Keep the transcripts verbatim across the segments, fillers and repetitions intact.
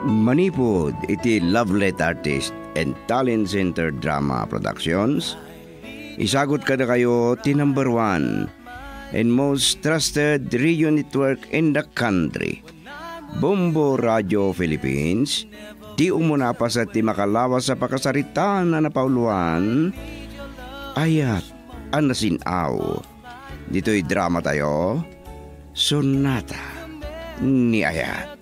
Manipud iti Lovelet Artist and Talent Center Drama Productions, isagut kadakayo ti number one and most trusted radio network in the country, Bombo Radio Philippines, ti umuna a paset ti makalawas a pakasaritaan a napauluan, Ayat a Nasin-aw. Ditoy drama tayo, Sonata ni Ayat.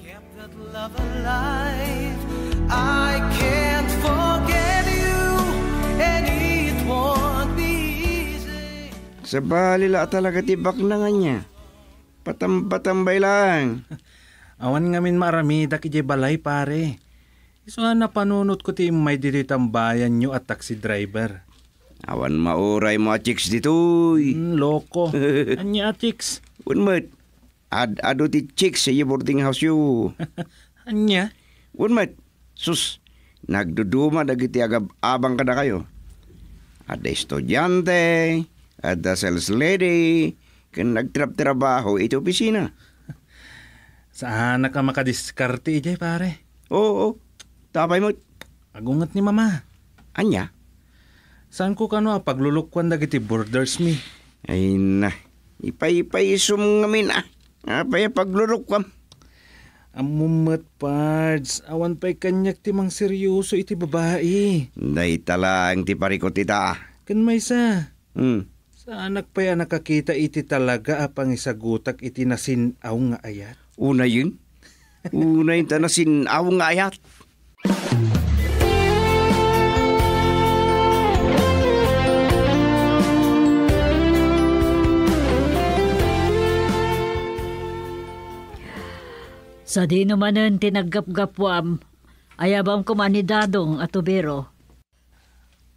Kept that love alive. I can't forget you, and it won't be easy. Sabali la talaga ti baknang ania. Patamba-tambay lang. Awan ngamin maaramidak idiay balay, pare. Isu a napanunotko ti immay ditoy tambayanyo a taxi driver. Awan mauraymo a chicks ditoy. Hmm, loko. Ania a chicks? Wen met, ad-adu ti chicks idiay boarding house-yo. Ania? Wen met, sus, nagduduma dagiti agab-abang kadakayo. Adda estudiante, adda sales lady, ken nagtrabtrabaho iti opisina. Saanak a makadiskarte idiay, pare. Oo, tapay met. Agunget ni Mama. Ania? Saanko kano a paglulukuan dagiti boarders mi? Ay na, ipaypaysom ngamin a. Apay a paglulukuam? Ammom met, Pards, awan pay kaniak ti mangseryoso iti babai. Dayta laeng ti parikut ita. Ken maysa, Hmm. Saanak pay a nakakita iti talaga a pangisagutak iti nasin-aw nga ayat. Unayen? Unayen ta nasin-aw nga ayat. Sadino manen ti naggapgapuam, ayabam koma ni Dadong a tubero.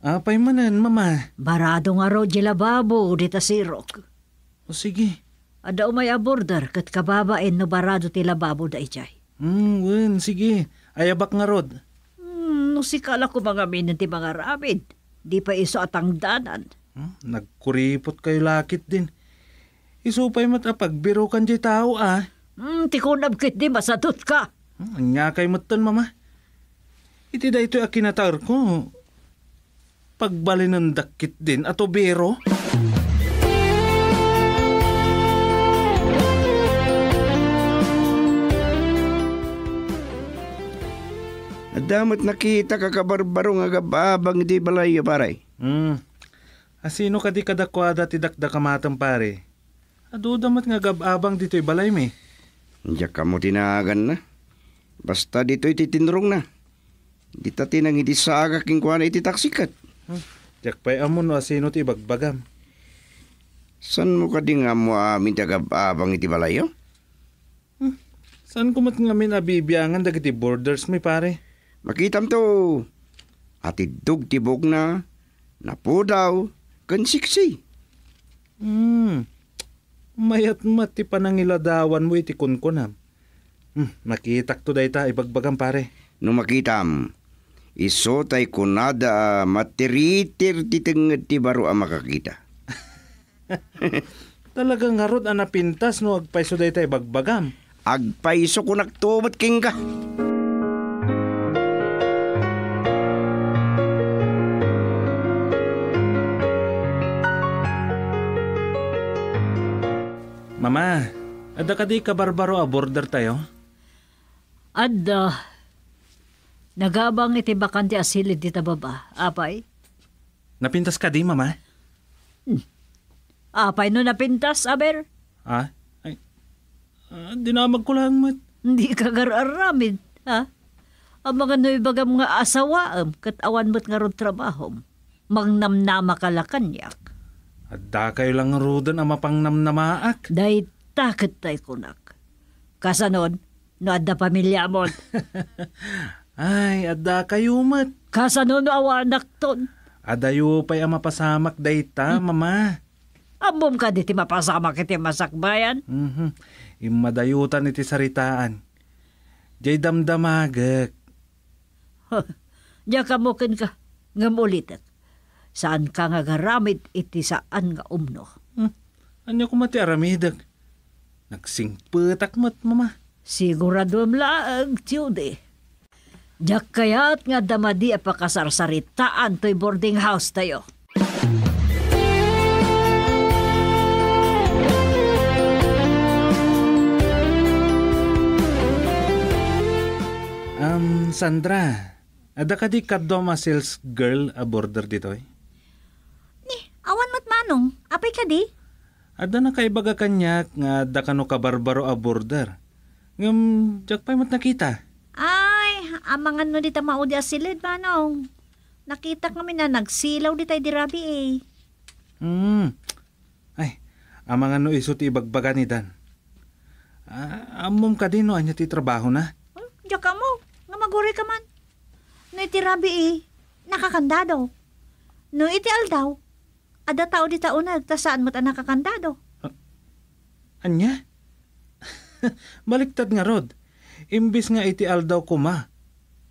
Apay manen, Mama? Barado ngarud ti lababo dita sirok. O, sige. Adda umay a boarder ket kababain no barado ti lababo daydiay. Hmm, wen, sige. Ayabak ngarud. Hmm, no sika la koma ngamin ti mangaramid, di pay isu a tangdanan. Hmm, nagkuripotkayo la ketdin. Isu pay met a pagbirukan diay tao, a. Hmm, ti kunam ketdi masadutka. Hmm, aniakay metten, Mama? Iti daytoy a kinataerko, pagbalinendak ketdin a tubero. Adda met nakitak a kabarbaro nga agab-abang iti balayyo, pare. Hmm. Asino kadi kadakuada ti dakdakamatem, pare? Aduda met nga agab-abang ditoy balaymi. Diak ammo ti naganna. Basta ditoy ti tinrungna. Dita ti nangidisaagak kenkuana iti taksi ket. Hmm. Diak pay ammo no asino ti ibagbagam. Saanmo kadi nga ammo amin ti agab-abang iti balayyo? Hmm. Saanko met ngamin a bibiangan dagiti boardersmi, pare? Makitamto. Atiddog ti buokna, napudaw, ken siksi. Hmm. Mayat met ti panangiladawanmo iti kunkunam. Hmm, makitakto dayta, ibagbagam, pare. No makitam, isu tay kunada a matiritir ti tengnged ti baro a makakita. Talaga ngarud a napintas no agpayso dayta ibagbagam. Agpayso kunakto met kenka. Mama, adda kadi kabarbaro a boardertayo? Adda. Nagabang iti bakante a silid dita baba. Apay? Napintas kadi, Mama? Hmm. Apay no napintas, aber? Ah? Ay, ah, dinamagko lang met. Dika gar-aramid, ha? Amangan no ibagam nga asawaem ket awan met ngarud trabahom. Mangnamnamaka la kaniak. Addakayo la ngaruden a mapangnamnamaak. Dayta ket tay kunak. Kasanon, no adda pamiliamon? Ay, addakayo met. Kasano no awanakton? Adayo pay a mapasamak dayta, Hmm. Mama. Ammom kadi ti mapasamak iti masakbayan? Mhm. Immadayutan iti saritaan. Diay damdamagek. Diak ammo kenka, ngem ulitek. Saanka nga agaramid iti saan nga umno. Hmm. Ania koma ti aramidek? Nagsingpetak met, Mama. Siguraduem laeng, Judy. Diak kayat nga adda madi a pakasarsaritaan toy boarding house tayo. Um, Sandra, adda kadi kaduam a sales girl a boarder ditoy? Ni, awan met, Manong. Apay kadi? Adda nakaibaga kaniak nga adda kano kabarbaro a boarder. Ngem diak pay met nakita. Ay, amangan no dita maudi a siled, Manong. Nakitak ngamin a nagsilaw dita idi rabii. Hmm. Ay, amangan no isu ti ibagbaga ni Dan. Ah, ammom kadi no ania ti trabahona? Hmm, diak ammo. Nga maguray ka man. No iti rabii, nakakandado. No iti aldaw, adda tao dita uneg ta saan met a nakakandado. Ah, ania? Baliktad ngarud. Imbes nga iti aldaw koma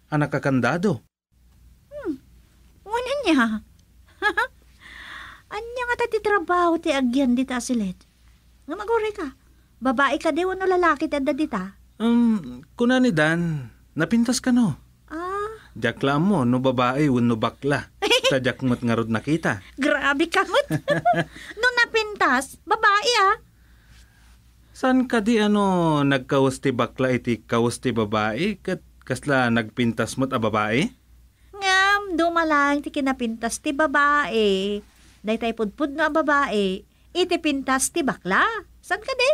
a nakakandado. Hmm. Wen ania? Ania ngata ti trabaho ti agyan dita a siled? Nga maguray ka. Babai kadi wenno lalaki ti adda dita? Um, kuna ni Dan, napintas kano? Ah. Diak la ammo no babai wenno bakla. Ta diak met ngarud nakita. Grabe ka met. No napintas, babai, ah. Saan kadi a no nagkawes ti bakla iti kawes ti babai, ket kasla nagpintas met a babai? Ngem, dumalang ti kinapintas ti babai. Daytay pudpudno a babai, iti pintas ti bakla. Saan kadi?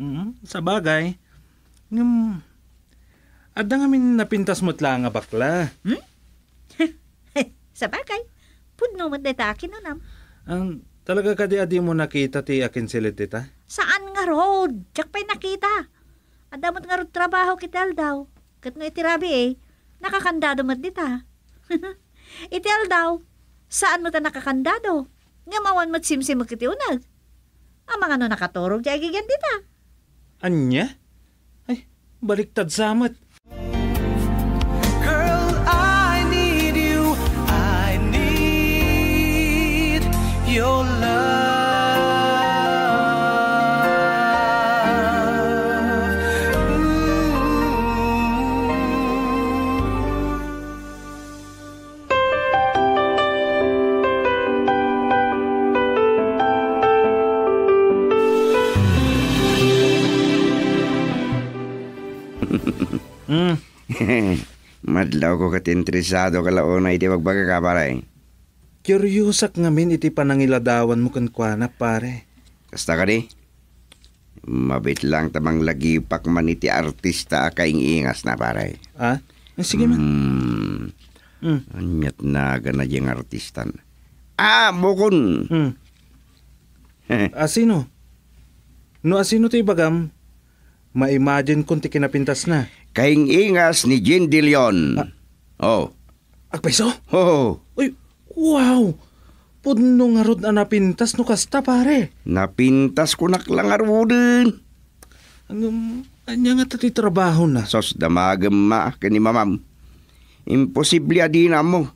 Mm, sabagay. Ngem, adda ngamin napintas met laeng a bakla. Hmm? Sabagay, pudno met dayta a kinunam. Ang talaga kadi a dimo nakita ti akinsiled dita? Saan ngarud? Diak pay nakita. Adda met ngarud trabaho iti aldaw. Ket no iti rabii, nakakandado met dita. Iti aldaw, saan met a nakakandado. Ngem awan met simsimek iti uneg. Amangan no nakaturog ti agigian dita. Ania? Ay, baliktad sa met. Girl, I need you. I need your love. Ooh. Hmm. Madlawko ket interesado ka la unay iti bagbagak, pare. Kuriosak ngamin iti panangiladawanmo kenkuana, pare. Kasta kadi? Mabiit lang ta manglagipak man iti artista a kaing-ingasna, pare. Ah? Eh, sige man. Hmm. Hmm. Aniat naganna diay artistan? Ah, bukon! Hmm. Asino? No asino ti ibagam, ma-imagine kon ti kinapintasna. Kaing-ingas ni Jean De Leon. Ah. Oh. Agpayso? Oo. Uy, wow! Pudno ngarud a napintas no kasta, pare. Napintas kunak la ngaruden. Ngem, ania ngata ti trabahona? Sus, damagem ma ken ni mamam. Imposible a dina ammo.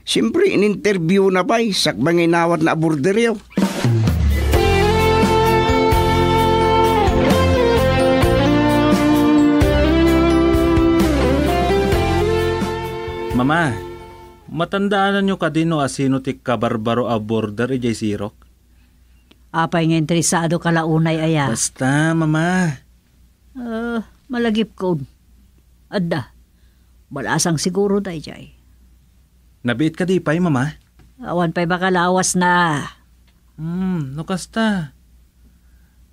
Siempre, in-interviewna pay, sakbay nga inawatna a borderyo. Mama, matandaananyo kadi no asino ti kabarbaro a border idiay sirok? Apay nga interesado ka la unay aya? Basta, Mama. Ah, malagipkon. Adda. Balasang siguro daydiay. Nabiit kadi pay, Mama? Awan pay makalawasna. Hmm, no kasta.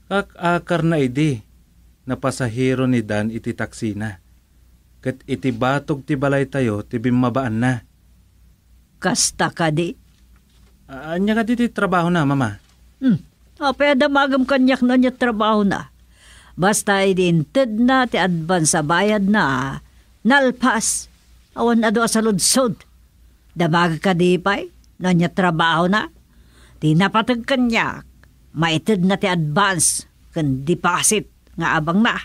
Kaak-akarna idi, napasahero ni Dan iti taksina. Ket iti batog ti balaytayo ti bimmabaanna. Kasta kadi? A-, ania kadi ti trabahona, Mama? Hmm. Apay a damagem kaniak no ania trabahona? Basta idi intedna ti advance a bayadna, nalpas. Awan adu a saludsod. Damagek kadi pay no ania trabahona? Ti napateg kaniak, maitedna ti advance ken deposit nga abangna.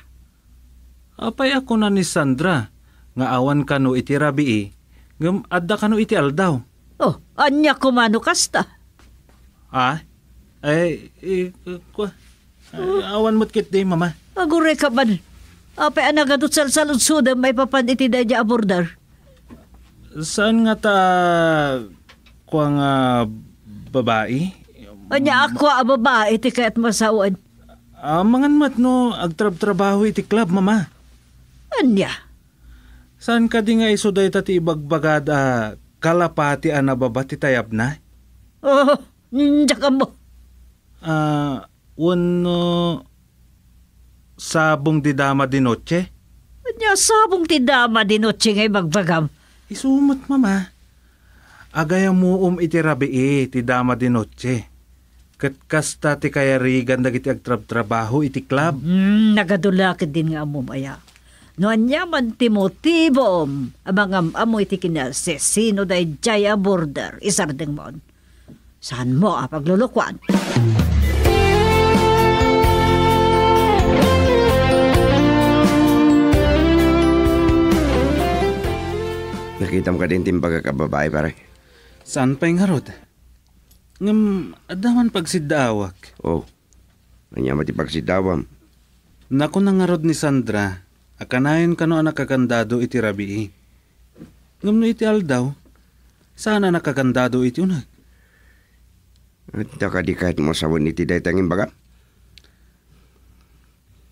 Apay a kuna ni Sandra nga awan kano iti rabii, ngem adda kano iti aldaw? Oh, ania koma no kasta? Ah? Ay, eh, kua-, ay, awan met ketdi, Mama. Aguray ka man. Apay a nagadu ti salsaludsodem maipapan iti daydiay a border? Saan ngata a kua nga babai? Ania a kua a babai ti kayatmo a sawen? Amangan met no agtrabtrabaho iti club, Mama. Ania? Saan kadi nga isu dayta ti ibagbagad a kalapati a nababa ti tayabna? Oh, diak ammo. Ah, wenno sabong ti dama di noche? Ania sabong ti dama di noche nga ibagbagam? Isu met, Mama. Agayamuom iti rabii ti dama di noche. Ket kasta ti kayarigan dagiti agtrabtrabaho iti club. Hmm, nagadu la ketdin nga ammom aya. No ania man ti motibom a mangam-ammo iti kinasisino daydiay a border, isardengmon. Saanmo a paglulukuan? Nakitam kadi ti imbagak a babai, pare? Saan pay ngarud? Ngem adda man pagsiddaawak. Oh, ania met ti pagsiddaawam? Nakuna ngarud ni Sandra a kanayon kano a nakakandado iti rabii. Ngem no iti aldaw, saan a nakakandado iti uneg. Adda kadi kayatmo a sawen iti dayta nga imbagam?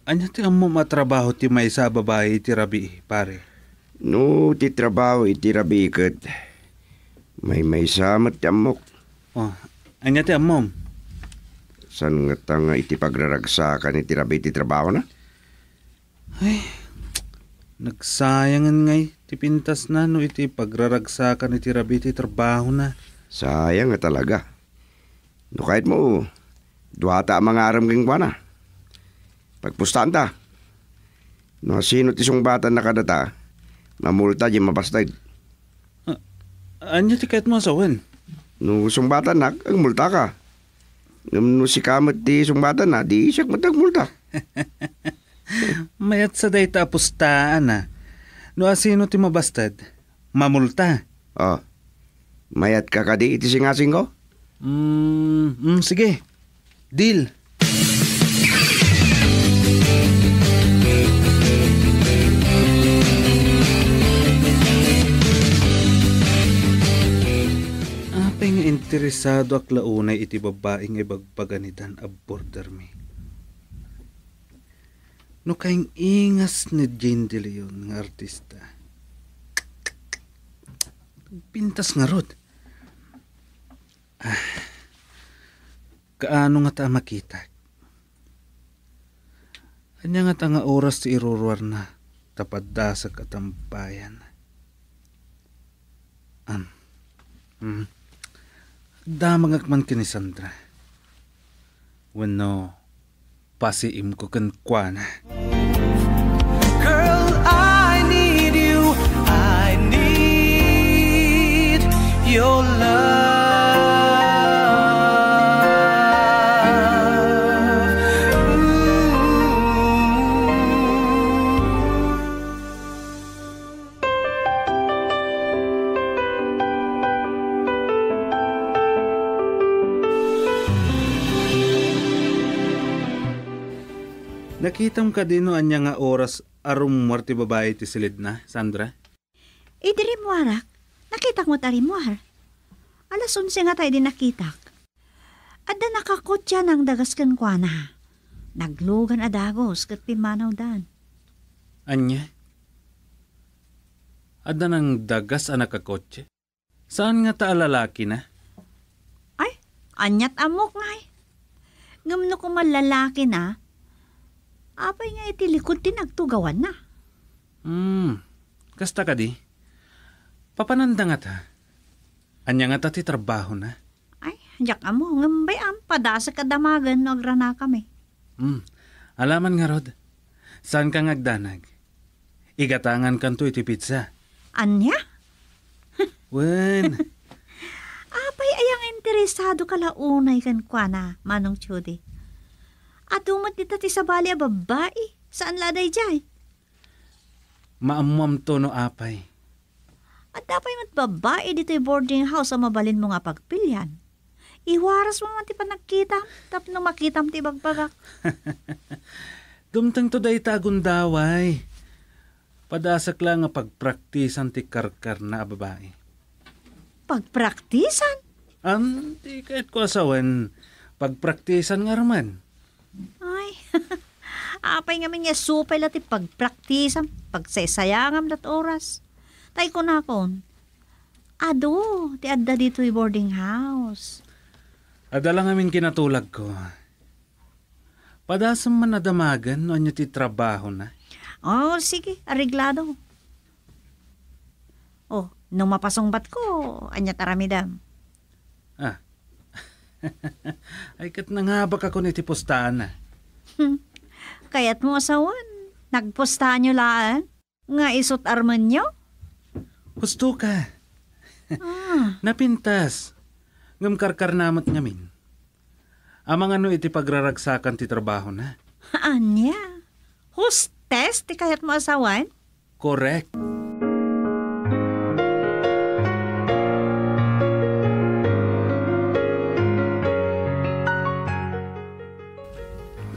Ania ti ammom a trabaho ti maysa a babai iti rabii, pare? No ti trabaho iti rabii ket maymaysa met ti ammok. Oh, ania ti ammom? Saan ngata nga iti pagraragsakan iti rabii ti trabahona? Ay, nagsayangen ngay ti pintasna no iti pagraragsakan iti rabii ti trabahona. Sayang nga talaga. No kayatmo, duata a mangarem kenkuana. Pagpustaanta. No sino ti sungbatanna kadata, mamulta diay mabasted. Ah, ania ti kayatmo a sawen? No sungbatannak, agmultaka. Ngem no sika met ti sungbatanna, di siak met agmulta. Mayat sa dayta a pustaan a. No asino ti mabasted, mamulta. Oh. Mayatka kadi iti singasingko? Mm, mm, sige. Deal. Apay nga interesadoak la unay iti babbai nga ibagbaga ni Dan a bordermi? No kaing-ingas ni Jane De Leon nga artista, pintas ngarud. Ah, kaano ngata a makitak? Ania ngata nga oras ti iruruarna ta paddasek a tampayan? Am. Hmm. Agdamagak man ken ni Sandra. Wenno, pasiimko kenkuana. Girl, I need you. I need your love. Ooh. Nakitam kadi no ania nga oras a rummuar ti babai iti silidna, Sandra? Idi rimmuarak, nakitak met a rimmuar. Alas onse ngata idi nakitak. Adda nakakotse a nangdagas kenkuana. Naglugan a dagus ket pimmanawdan. Ania? Adda nangdagas a nakakotse? Saan ngata a lalakina? Ay, aniat ammok ngay. Ngem no koma lalakina, apay nga iti likod ti nagtugawanna? Hmm, kasta kadi? Papananda ngata? Ania ngata ti trabahona? Ay, diak ammo, ngem bay-am, padasek a damagen no agranakami. Hmm, alaman ngarud. Saanka nga agdanag? Igatangankanto iti pizza. Ania? Wen. Apay aya nga interesadoka la unay kenkuana, Manong Judy? Adu met dita ti sabali a babbai, saan la a daydiay? Maammoamto no apay. Adda pay met babbai ditoy boarding house a mabalinmo nga pagpilian. Iwarasmo man ti panagkitam tapno makitam ti ibagbagak. Dumtengto dayta a gundaway. Padasek la nga pagpraktisan ti karkarna a babai. Pagpraktisan? Am, ti kayatko a sawen, pagpraktisan ngarud. Ay, apay ngamin nga supay la ti pagpraktisan, pagsaysayangam dat oras. Tay kunakon, adu ti adda ditoy boarding house. Adda la ngamin kinatulagko. Padasem man a damagen no ania ti trabahona. Oh, sige, areglado. Oh, no mapasungbatko, ania ti aramidem? Ah. Ay, ket nangabakakon iti pustaanna. Hmm. Kayatmo a sawen, nagpustaanyo laeng? Nga isut' armenyo? Husto ka. Ah. Napintas. Ngem karkarna met ngamin. Amangan no iti pagraragsakan ti trabahona. Ania? Hostess ti kayatmo a sawen? Correct.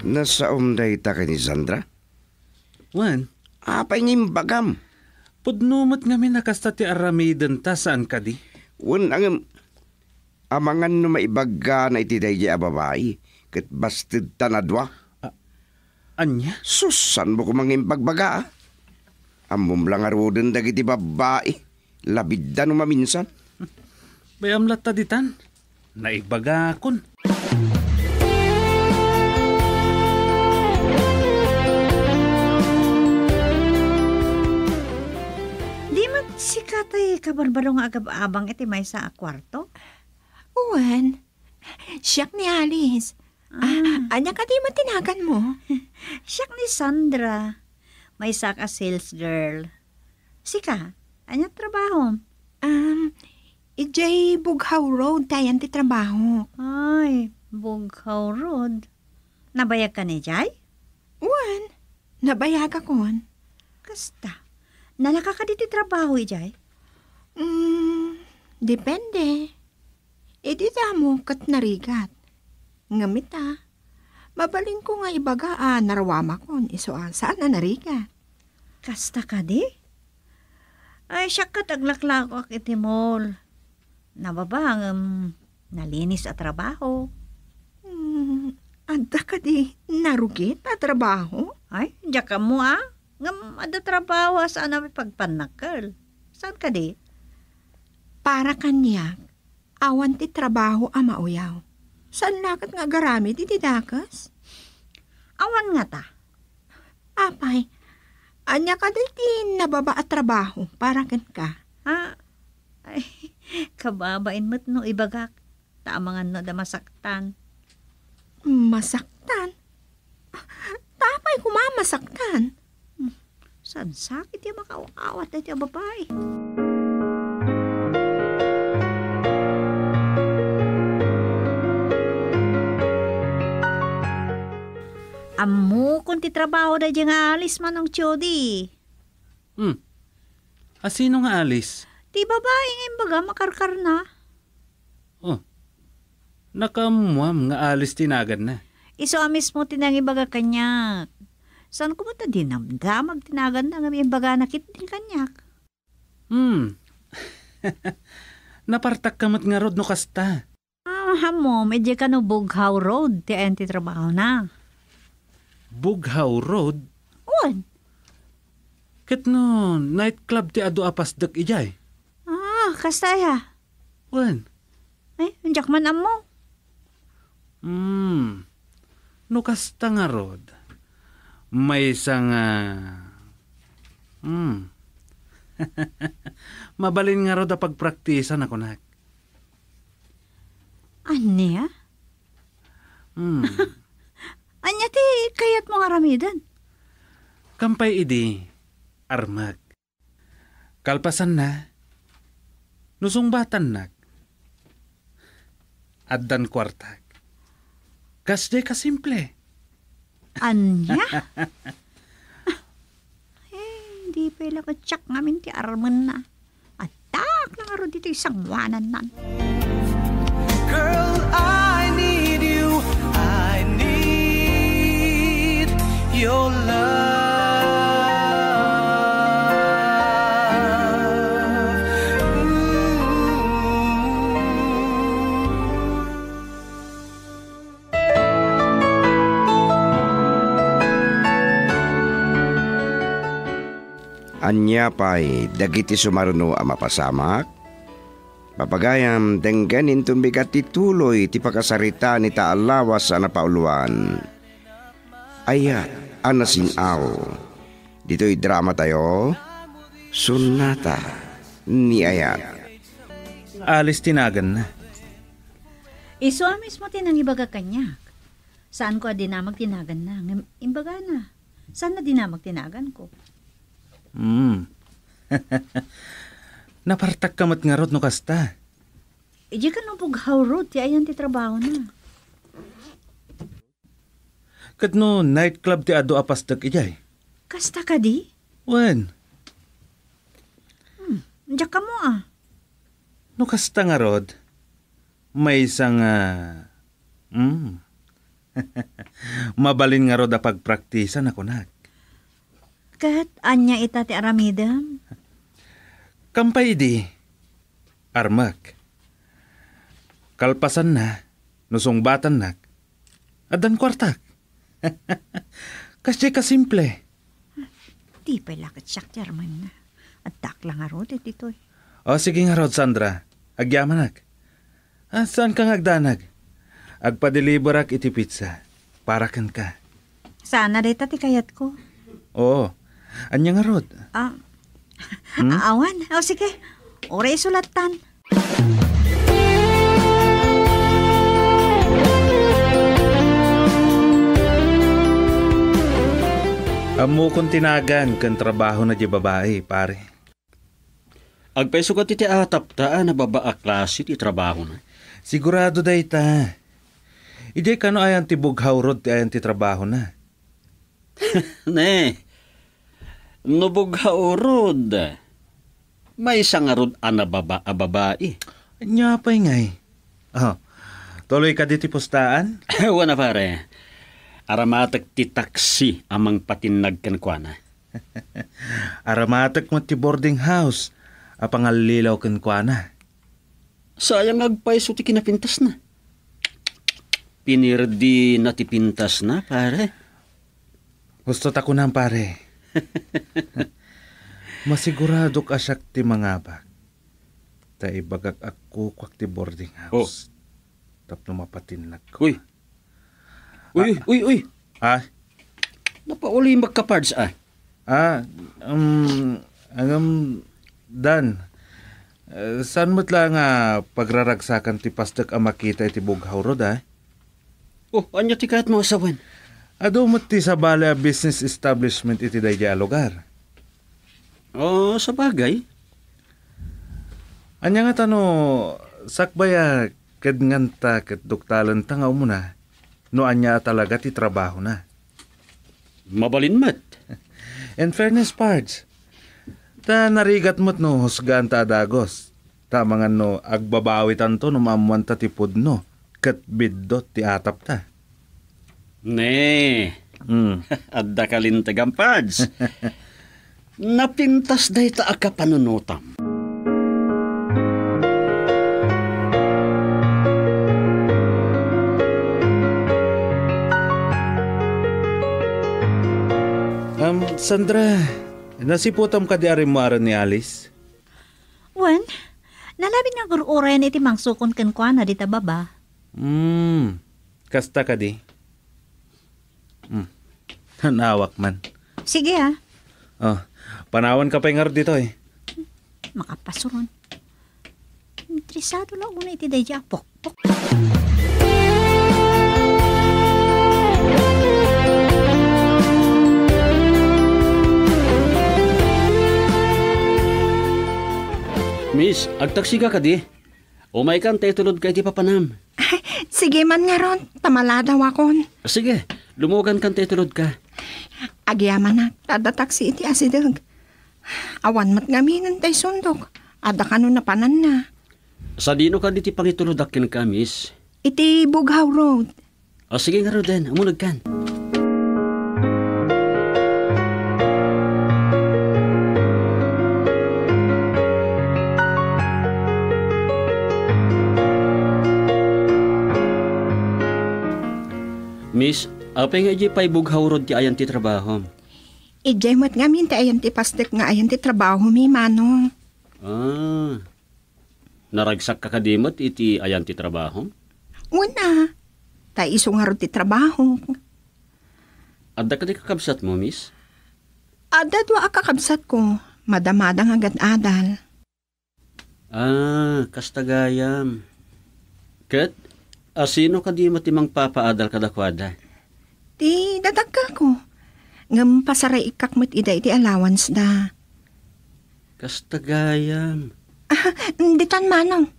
Nasaom dayta ken ni Sandra? Wen. Apay nga imbagam? Pudno met ngamin a kasta ti aramidenta, saan kadi? Wen, ngem amangan no maibaggana iti daydiay a babai, ket bastedtan a dua. A-, ania? Sus, saanmo koma nga imbagbaga, a? Ammom la ngaruden dagiti babbai. Labidda no maminsan. Bay-am latta ditan. Naibagakon. Di met sika tay kabarbaro nga agab-abang iti maysa a kuarto? Wen, siak ni Alice. Ah. Ah, ania kadi met ti naganmo? Siak ni Sandra. Maysaak a sales girl. Sika, ania trabahom? Um, idiay Bughaw Road, ti ayan ti trabaho. Ay, Bughaw Road. Nabayagkan idiay? Wen, nabayagakon. Kasta, nalaka kadi ti trabaho idiay? Mm, depende. Idi damo ket narigat. Ngem ita, mabalinko nga ibaga a narawamakon isu a saan a narigat. Kasta kadi? Ay, siak ket aglaklakoak iti mall. Nababa ngem nalinis a trabaho. Hmm, adda kadi narugit a trabaho? Ay, diak ammo a. Ngem adda trabaho a saan a mapagpannakkel. Saan kadi? Para kaniak, awan ti trabaho a mauyaw. Saan la ket nga agaramid iti dakes? Awan ngata. Apay, ania kadi ti nababa a trabaho para kenka? Ah, ay, kababain met no ibagak, ta amangan no adda masaktan. Masaktan? Ta apay koma masaktan? Hmm, saan sakit ti makaaw-awat daytoy a babai? Ammokon ti trabaho daydiay nga Alice, Manong Chody. Hmm. A sino nga Alice? Ti babai nga imbaga makarkarna. Oh. Nakaammuam nga Alice ti naganna. Isu a mismo ti nangibaga kaniak. Saan koma ta dinamdamag ti naganna ngem imbagana ketdi kaniak. Hmm. Napartakka met ngarud no kasta. Ah, ammom, idiay kano Bughaw Road ti ayan ti trabahona? Bughaw Road? Wen. Ket no nightclub ti adu a pasdek idiay? Ah, kasta aya? Wen. Ay, diak man ammo. Hmm. No kasta ngarud, maysa nga, hmm. Mabalin ngarud a pagpraktisan a kunak. Ania? Hmm. Ania ti kayatmo nga aramiden? Kampay idi, armek. Kalpasanna, no sungbatannak, addan kuartak. Kasdiay ka simple. Ania? Eh, di pay la katiak ngamin ti armenna. Addak na ngarud ditoy sangoanannan. Girl, I need you. I need Your love. Ania pay dagiti sumaruno a mapasamak? Papagayam, denggen inton bigat ti tuloy ti pakasaritaan ita a lawas a napauluan. Ayat a nasin-aw. Ditoy dramatayo, Sonata ni Ayat. Alice ti naganna. Isu a mismo ti nangibaga kaniak. Saanko a dinamag ti naganna, ngem imbagana. Saan a dinamag ti naganko? Hmm. Napartakka met ngarud no kasta. Idiay kano Bughaw Road ti ayan ti trabahona. Ket no nightclub ti adu a pasdek idiay? Kasta kadi? Wen. Hmm, diak ammo a. No kasta ngarud, maysa nga, hmm. Mabalin ngarud a pagpraktisan a kunak. Ket ania ita ti aramidem? Kampay idi, armek. Kalpasanna, no sungbatannak, addan kuartak. Kasdiay kasimple. Di pay la ket siak ti armenna. Addak la ngarud ditoy. O, sige ngarud, Sandra. Agyamanak. Ah, saanka nga agdanag? Agpadeliverak iti pizza. Para kenka. Saan a dayta ti kayatko? Oo. Ania ngarud? Ah, hmm? Awan. O, sige. Uray isu lattan. Ammokon ti nagan ken trabahona diay babai, pare. Agpayso kadi ti atapta a nababa a klase ti trabahona? Sigurado dayta. Idiay kano ayan ti Bughaw Road ti ayan ti trabahona? Ne, no Bughaw Road, maysa ngarud a nababa a babai. Ania pay ngay? Oh, tuloy kadi ti pustaan? Wen a, pare. Aramatek ti taksi a mangpatinnag kenkuana. Aramatek met ti boarding house a pangallilaw kenkuana. Sayang nga agpayso ti kinapintasna. Pinirdina ti pintasna, pare. Husto ta kunam, pare. Masiguradok a siak ti mangabak. Ta ibagak a kukuak ti boarding house. Oh. Tapno mapatinnagko. Uy. Uy, ah, uy, uy. Ha? Napaulimek ka, Pards, ah. Ah, um, ngem, Dan, eh, saan met la nga pagraragsakan ti pasdek a makita iti Bughaw Road, ah? Oh, ania ti kayatmo a sawen? Adu met ti sabali a business establishment iti daydiay a lugar. Oh, sabagay. Ania ngata no sakbay a kednganta ket duktalenta nga umuna no ania a talaga ti trabahona? Mabalin met. In fairness, Pards, ta narigat met no husgaanta a dagus. Ta amangan no agbabawitanto no maammoanta ti pudno ket biddut ti atapta. Ne. Hmm. Adda kalintegam, Pards. Napintas dayta a kapanunotam. Um, Sandra, nasiputam kadi a rimmuaren ni Alice? Wen, nalabit nga agur-urayan iti mangsukon kenkuana dita baba. Hmm, kasta kadi? Hmm, tan-awak man. Sige, ah. Oh, panawanka pay ngarud ditoy. Makapasuron. Interesado la unay iti daydiay a pokpok. Miss, agtaksika kadi? Umaykan ta itulodka iti papanam. Sige man ngarud, ta maladawakon. Sige, lumugankan ta itulodka. Agyamanak, ta adda taksi iti asideg. Awan met ngamin tay sundok. Adda kano napananna. Sadino kadi ti pangitulodak kenka, miss? Iti Bughaw Road. O, sige ngaruden, umulogkan. Miss, apay nga idiay pay bughaw rod ti ayan ti trabahom? Idiay met ngamin ti ayan ti pasdek nga ayan ti trabahomi, Manong. Ah, naragsakka kadi met iti ayan ti trabahom? Wen a, ta isu ngarud ti trabahok. Adda kadi kakabsatmo, Miss? Adda dua a kakabsatko, madamada nga agad-adal. Ah, kasta gayam. Ket, asino kadi met ti mangpapaadal kadakuada? Ti dadagkako. Ngem pasaraikak met ida iti allowance da. Kasta gayam. Ah, ditan, Manong.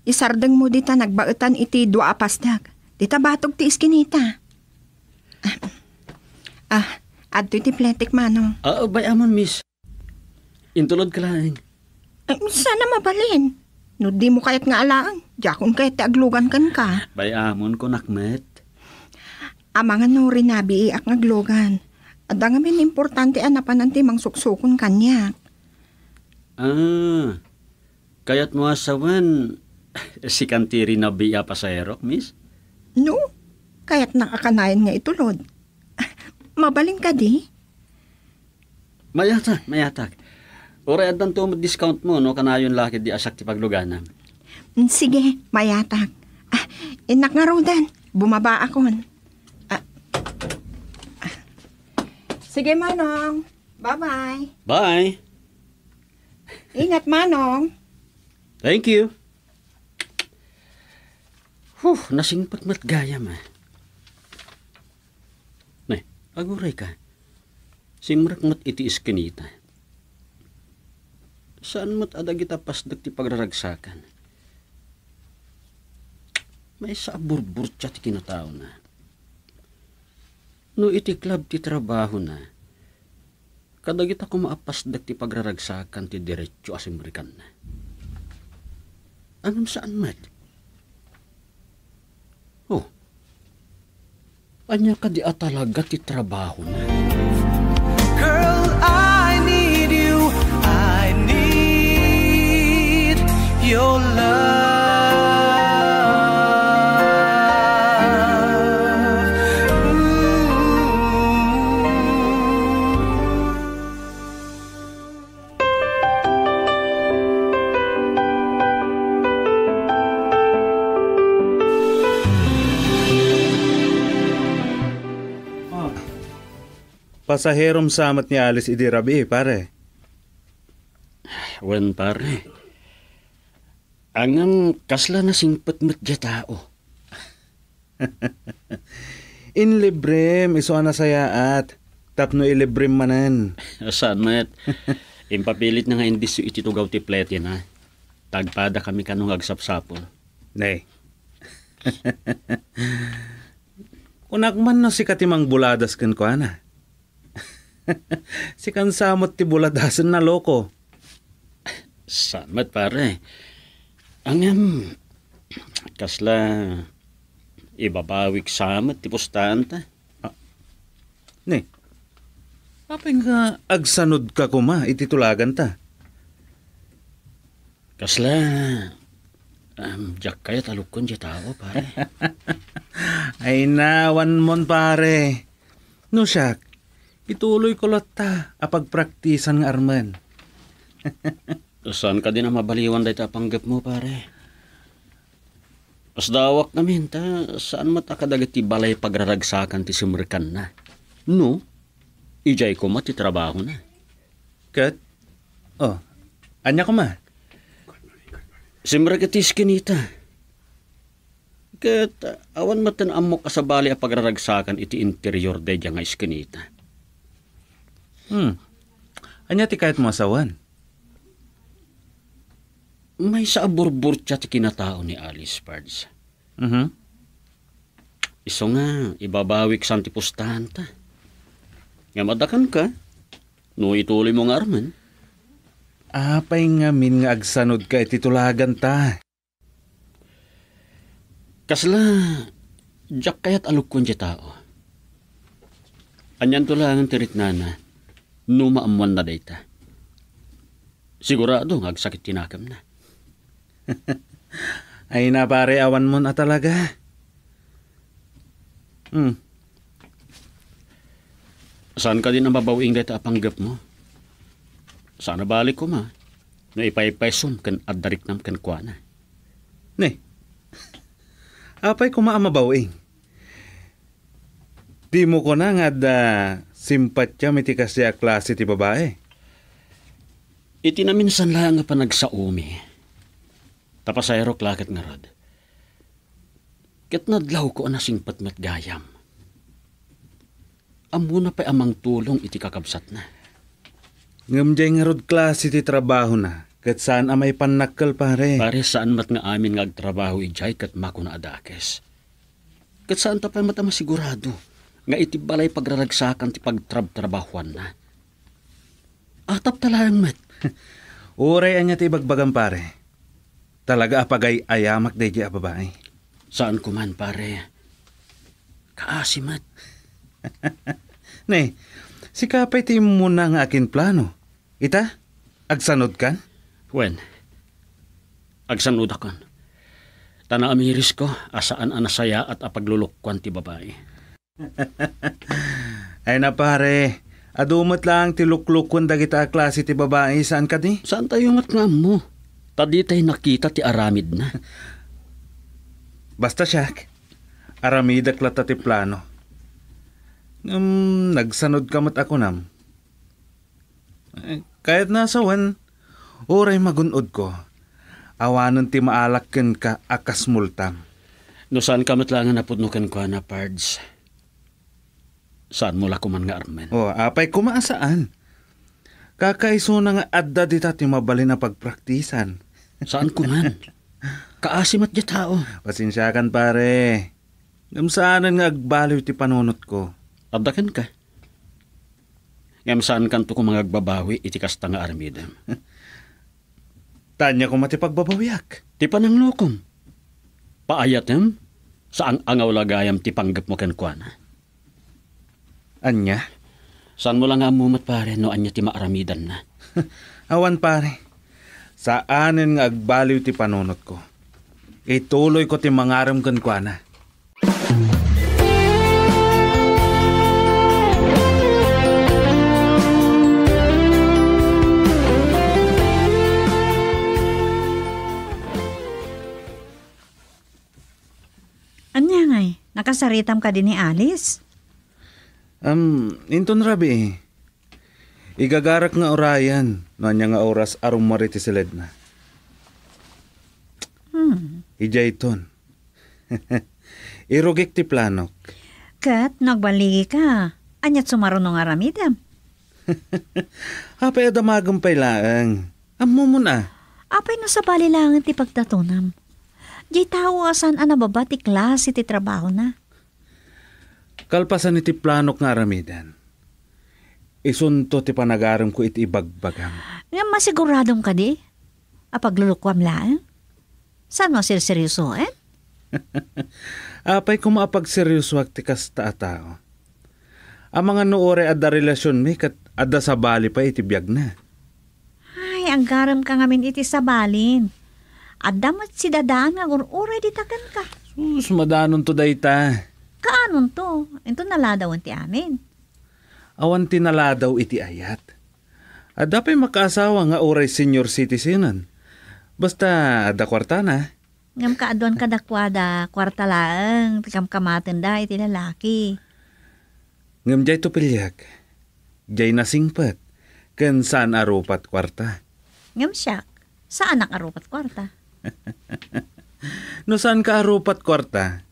Isardengmo dita nagbaetan iti dua a pasdek. Dita batog ti iskinita. Ah, adtoy ti pletek, Manong. Ah, bay-amon, Miss. Intulodka laeng. Ay, sana mabalin. No dimo kayat nga alaen, diakon kayat ti aglugan kenka. Bay-amon, kunak met. Amangan no rinabiiak nga aglugan. Adda ngamin importante a napanan ti mangsuksukon kaniak. Ah, kayatmo a sawen, sikan ti rinabii a pasaherok, Miss? No, kayatnak a kanayon nga itulod. Mabalin kadi? Mayatak, mayatak. Uray addanto met discount mo no kanayon la ketdi a siak ti pagluganam. Mm, sige, mayatak. Ah, innak ngaruden, bumabaakon. Ah. Ah. Sige, Manong. Bye-bye. Bye. Ingat, Manong. Thank you. Huh, nasingpet met gayam, ah. Ne, agurayka. Simrek met iti iskinita. Saan met a dagita pasdek ti pagraragsakan. Maysa a burburtia ti kinataona. No iti club ti trabahona, kadagita koma a pasdek ti pagraragsakan ti diretso a simrekanna. Ngem saan met? Oh. Ania kadi a talaga ti trabahona? Girl, I need you. I need your love. Ooh. Ah. Pasaherom sa met ni Alice idi rabii, pare. Wen, pare. Ngem kasla nasingpet met diay tao. Inlibrem, isu a nasayaat. Tapno ilibrem manen. Saan met. Impapilitna nga indisyo iti tugaw ti pletina. Tagpadakami kano nga agsapsapul. Nay. Kunak man no sika ti mangbuladas kenkuana. Sikan sa met ti buladasenna, loko. Saan met, pare. Ngem, kasla ibabawik sa met ti pustaanta. Ah, ne, apay nga agsanodka koma iti tulaganta? Kasla, em, diak kayat a lukkon diay tao, pare. Ay, awan mon, pare. No siak, ituloyko latta a pagpraktisan nga armen. Saan kadin a mabaliwan dayta a panggepmo, pare? Pasdawak ngamin, ta saan met a kadagiti balay pagraragsakan ti simrekanna. No, idiay koma ti trabahona. Ket, oh, ania koma? Simrek iti iskinita. Ket, ah, awan met ti ammok a sabali a pagraragsakan iti interior daydiay nga iskinita. Hmm. Ania ti kayatmo a sawen? Maysa a burburtia ti kinatao ni Alice, Pards. Mhm. Isu nga, ibabawik san ti pustaanta. Ngem adda kenka, no ituloymo nga armen. Apay ngamin nga agsanodka iti tulaganta? Kasla, diak kayat a lukkon diay tao. Anianto laengen ti riknana no maammoanna dayta. Sigurado nga agsakit ti nakemna. Ay na, pare, awan mon a talaga. Hmm. Saan kadin a mabaw-ing dayta a panggepmo? Saan a bali koma no ipaypaysom ken adda riknam kenkuana. Ne, apay koma a mabaw-ing? Dimo kuna nga adda simpatiam iti kasdiay a klase ti babai? Iti naminsan laeng a panagsaomi, ta pasayrok la ket ngarud, ket nadlawko a nasingpet met gayam. Ammona pay a mangtulong iti kakabsatna. Ngem diay ngarud klase ti trabahona, ket saan a maipannakkel, pare. Pare, saan met nga amin nga agtrabaho idiay ket makuna a dakes. Ket saanta pay met a masigurado nga iti balay pagraragsakan ti pagtrabtrabahuanna. Atapta laeng met. Uray ania ti ibagbagam, pare, talaga a pagay-ayamak daydiay a babai. Saan koman, pare. Kaasi met. Ne, sika pay ti immuna nga akinplano. Ita, agsanodkan? Wen, agsanodakon. Ta naamirisko a saan a nasayaat a paglulukkoan ti babai. Ay na, pare, adu met laeng ti luklukon dagita a klase ti babai, saan kadi? Saantayo met nga ammo, ta ditay nakita ti aramidna. Basta siak, aramidek latta ti plano. Ngem nagsanodka met a kunam. Eh, kayatna a sawen, uray magun-odko, awanen ti maalak kenka a kas multam. No saanka met laengen a pudno kenkuana, Pards, saanmo la koman nga armen. Oh, apay koma a saan? Kakaisuna nga adda dita ti mabalin a pagpraktisan. Saan koman. Kaasi met diay tao. Pasensiakan, pare. Ngem saanen nga agbaliw ti panunotko. Adda kenka. Ngem saankanto koma nga agbabawi iti kasta nga aramidem. Ta ania koma ti pagbabawiak? Ti pananglokom. Paayatem, saang-angaw la gayam ti panggepmo kenkuana. Ania? Saanmo la nga ammo met, pare, no ania ti maaramidanna. Awan, pare. Saanen nga agbaliw ti panunotko. Ituloyko ti mangarem kenkuana. Ania ngay, nakasaritam kadi ni Alice? Am, inton rabii. Igagarak nga urayan no ania nga oras a rummuar iti siledna. Hmm. Idiayton. Irugik ti planok. Ket no agballigika, aniat sumaruno nga aramidem? Apay a damagem pay laeng. Ammomon a. Apay no sabali laengen ti pagtatonam? Diay tao a saan a nababa ti klase ti trabahona. Kalpasan iti planok nga aramiden, isunto ti panagaremko iti ibagbagam. Ngem masiguradom kadi a paglulukuam laeng? Saan mo serseryosoen? Apay koma a pagseryosoak ti kasta a tao? Amangan no uray adda relasionmi ket adda sabali pay iti biagna. Ay, aggaremka ngamin iti sabalin. Adda met sidadaan nga agur-uray dita kenka. Sus, madanonto dayta. Kaanonto? Inton naladawen ti amin. Awan ti naladaw iti ayat. Adda pay makaasawa nga uray senior citizenen. Basta adda kuartana. Ngem kaaduan kadakuada, kuarta laeng ti kamkamatenda iti lalaki. Ngem diayto piliek. Diay nasingpet, ken saan a rupat kuarta. Ngem siak, saanak a rupat kuarta. No saanka a rupat kuarta,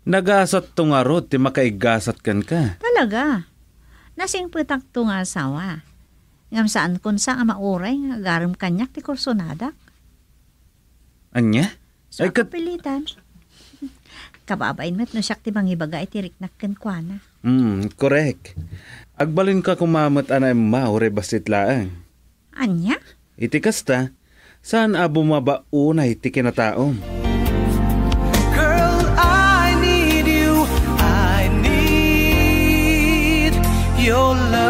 nagasatto ngarud ti makaigasat kenka. Talaga? Nasingpetakto nga asawa. Ngem saankon sa a mauray nga agarem kaniak ti kursonadak. Ania? Ay, ket- Sa kapilitan. Kababain met no siak ti mangibaga iti riknak kenkuana. Hmm, korek. Agbalinka koma met a naemma uray bassit laeng. Ania? Iti kasta, saan a bumaba unay ti kinataom. Girl, I need you. I need your love.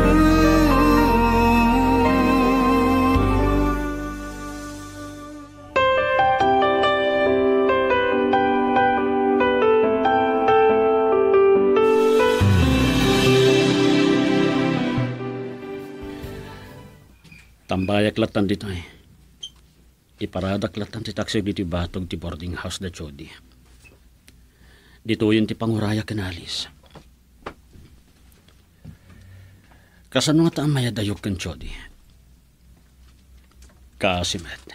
Ooh. Ambayak lattan ditoy. Iparadak lattan ti taksi ditoy batog ti boarding house da Jody. Ditoyen ti pangurayak ken Alice. Kasano ngata a mayadayok ken Jody? Kaasi met.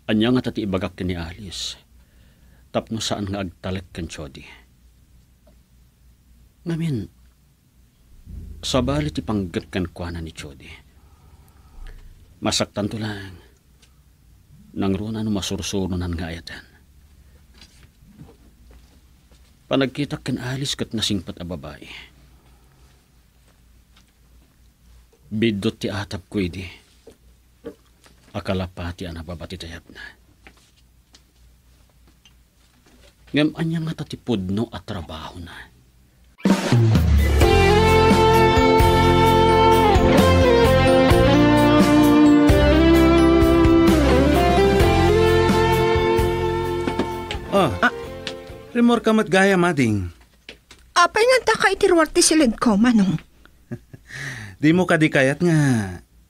Ania ngata ti ibagak ken ni Alice tapno saan nga agtalek ken Jody? Ngamin, sabali ti panggep kenkuana ni Jody. Masaktanto laeng. Nangruna no masursuronan nga ayaten. Panagkitak ken Alice ket nasingpet a babai. Biddut ti atapko idi a kalapati a nababa ti tayabna. Ngem ania ngata ti pudno a trabahona? Ah, Ah. Rimmuarka met gayam, ading. Apay nga addaka iti ruar ti silidko, Manong? Dimo kadi kayat nga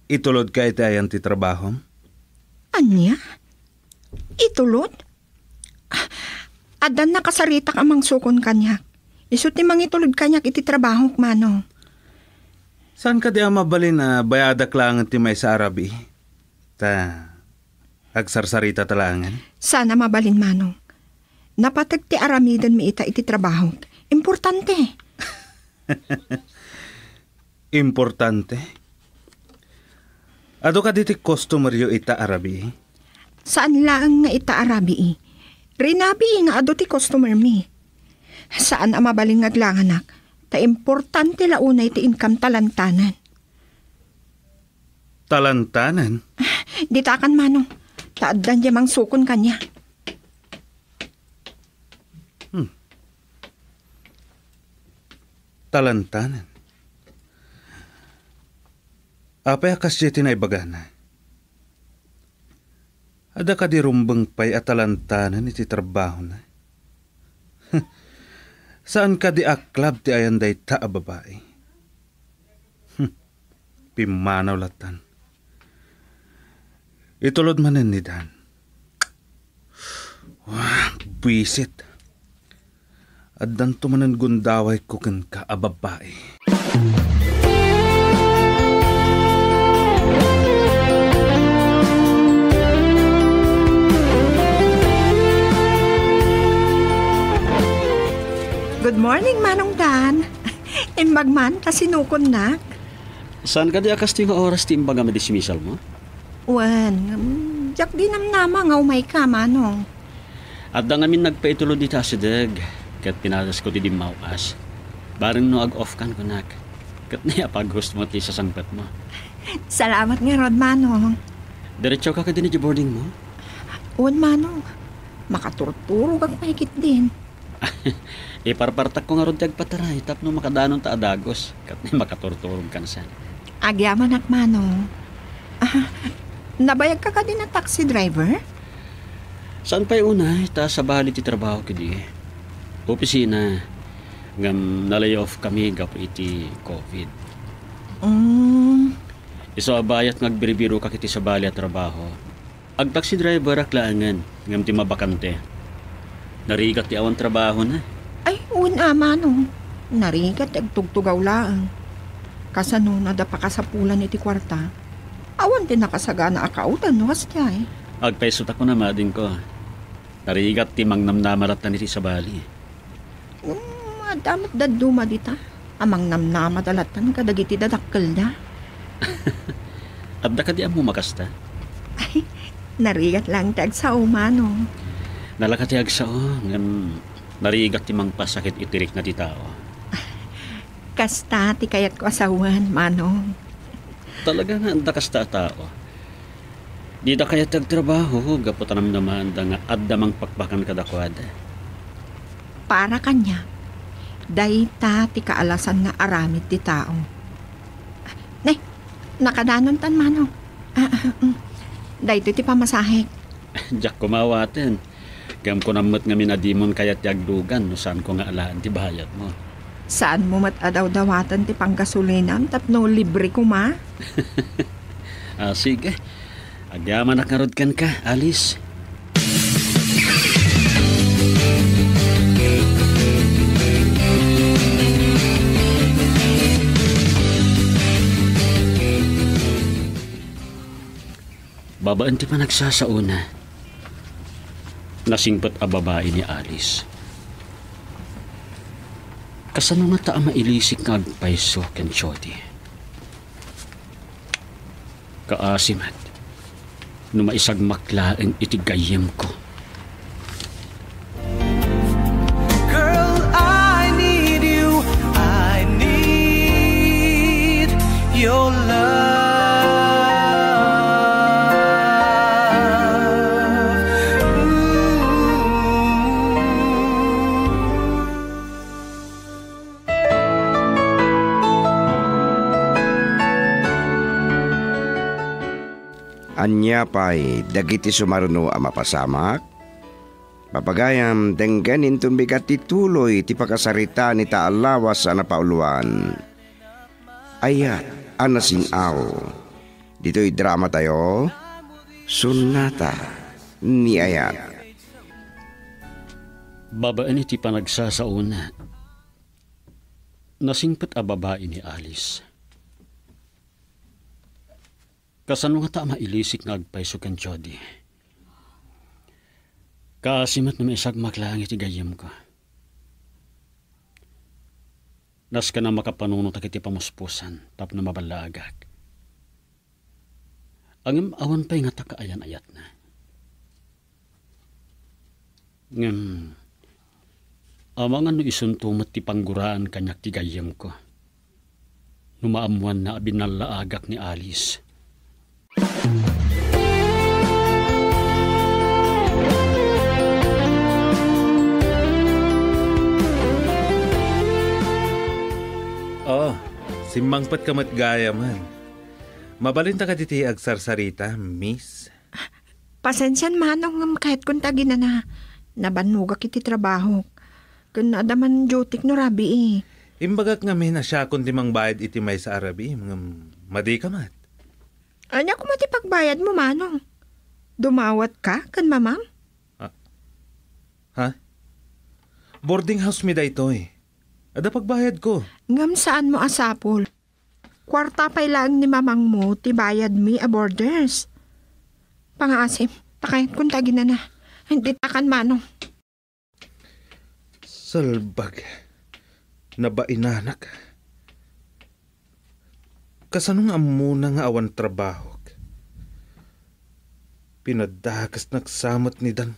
itulodka iti ayan ti trabahom? Ania? Itulod? Ah, addan nakasaritak a mangsukon kaniak. Isu ti mangitulod kaniak iti trabahok, Manong. Saan kadi a mabalin a bayadak laengen ti maysa a rabii? Ta agsarsarita ta laengen? Saan a mabalin, Manong. Napateg ti aramidenmi ita iti trabahok. Importante. Importante? Adu kadi ti customeryo ita a rabii? Saan laeng nga ita a rabii. Rinabii nga adu ti customermi. Saan a mabalin nga aglanganak, ta importante la unay ti income talantanen. Talantanen? Ditakan, Manong. Ta addan diay mangsukon kaniak. Hmm. Talantanen. Apay a kasdiay ti naibagana? Adda kadi rumbeng pay a talantanen iti trabahona? Saan kadi a club ti ayan dayta a babai? Hmm. Pimmanaw lattan. Itulod manen ni Dan. Wah, buisit. Addanto manen gundawayko kenka a babai. Good morning, Manong Dan. Imbag man ta sinukonnak. Saan kadi a kastoy nga oras ti imbagam a dismisalmo? Wen, ngem diak di namnama nga umayka, Manong. Adda ngamin nagpaitulod ita a sideg, ket pinadasko ti dimmaw-as. Bareng no ag-off kan kunak, ket nayapaghusmo ti sasangpetmo. Salamat ngarud, Manong. Diretsoka kadin iti boardingmo? Wen, Manong. Makaturturogak pay ketdin. Iparpartakko ngarud ti agpataray tapno makadanon ta a dagus, ket makaturturogkan sen. Agyamanak, Manong. Ah, nabayagka kadin a taxi driver? Saan pay unay, ta sabali ti trabaho kadi. Opisina, ngem na-lay off kami gapu iti covid. Mm. Isu a bayat nga agbirbiroka iti sabali a trabaho. Ag-taxi driverak laengen, ngem ti mabakante. Narigat ti awan trabahona. Ay, wen a, Manong. Narigat ti agtugtugaw laeng. Kasano no adda pakasapulan iti kuarta? Awan ti nakasagana a kauten no kasdiay. Agpayso ta kunam, adingko. Narigat ti mangnamnama lattan iti sabali. Um, adda met dadduma dita a mangnamnamada lattan kadagiti dadakkelda. Adda kadi ammom a kasta? Ay, narigat laeng ti agsao, Manong. Nalaka ti agsao, ngem narigat ti mangpasakit iti rikna ti tao. Kasta ti kayatko a sawen, Manong. Talaga nga adda kasta a tao. Dida kayat ti agtrabaho gapu ta namnamaanda nga adda mangpakbakan kadakuada. Para kaniak, dayta ti kaalasan nga aramid ti tao. Ne, nakadanontan, Manong. Ah, ah, mm. Daytoy ti pamasahek. Diak koma awaten. Ngem kunam met ngamin a dimon kayat ti agdugan no saanko nga alaen ti bayadmo. Saanmo met a dawdawatan ti panggasolinam tapno libre koma? Ah, sige. Agyamanak ngarud kenka, Alice. Babaen ti panagsasaona, nasingpet a babai ni Alice. Kasano ngata a mailisik nga agpayso ken Jody? Kaasi met no maisagmak laeng iti gayyemko. Girl, I need you. I need your love. Ooh. Ania pay dagiti sumaruno a mapasamak? Papagayam, denggen inton bigat ti tuloy ti pakasarita ni ta a lawas a napauluan. Ayat a nasing-aw. Ditoy dramatayo, Sonata ni Ayat. Babaen iti panagsasaona, nasingpet a babai ni Alice. Kasano ngata a mailisik nga agpayso ken Jody? Kaasi met no maisagmak laeng iti gayyemko. Nasken a makapanunotak iti pamuspusan tapno maballaagak. Ngem awan pay ngata kaayan-ayatna. Ngem, amangan no isunto met ti pangguraan kaniak ti gayyemko no maammoanna a binallaagak ni Alice. Oh, simmangpetka met gayamen. Mabalinta kaditi agsarsarita, miss? Pasensian, manong, ngem kayatkon ti aginana. Nabannogak iti trabahok. Ken adda man dutyk no rabii. Imbagak ngamin a siakon ti mangbayad iti maysa a rabii, ngem madika met. Ania koma ti pagbayadmo, manong? Dumawatka ken mamam? Ah. Ha? Boarding house mi daytoy. Adda pagbayadko. Ngem saanmo a sapul. Kuarta pay laeng ni mamangmo ti bayadmi a boarders. Pangaasim, ta kayatkon ti aginana. Ditakan, manong. Salbag. Nabainanak. Kasano nga ammona nga awan trabahok? Pinadakesnak sa met ni Dan.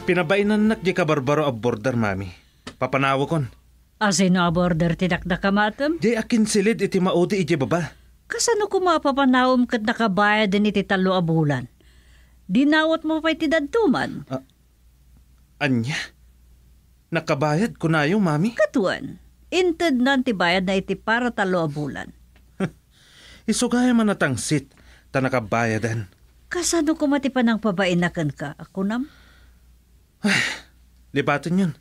Pinabainannak diay kabarbaro a boarder, mami. Papanawekon. Asino a boarder ti dakdakam, atem? Diay akinsilid iti maudi idiay baba. Kasano koma a papanawem ket nakabayaden iti tallo a bulan? Dinawatmo pay ti dadduma? Ah, ania? Nakabayad kunayo, mami? Ket wen, intednan ti bayadna iti para tallo a bulan. Isu gayam a natangsit ta nakabayadan. Kasano koma ti panangpabaina kenka, a kunam? Ay, lipatenyon.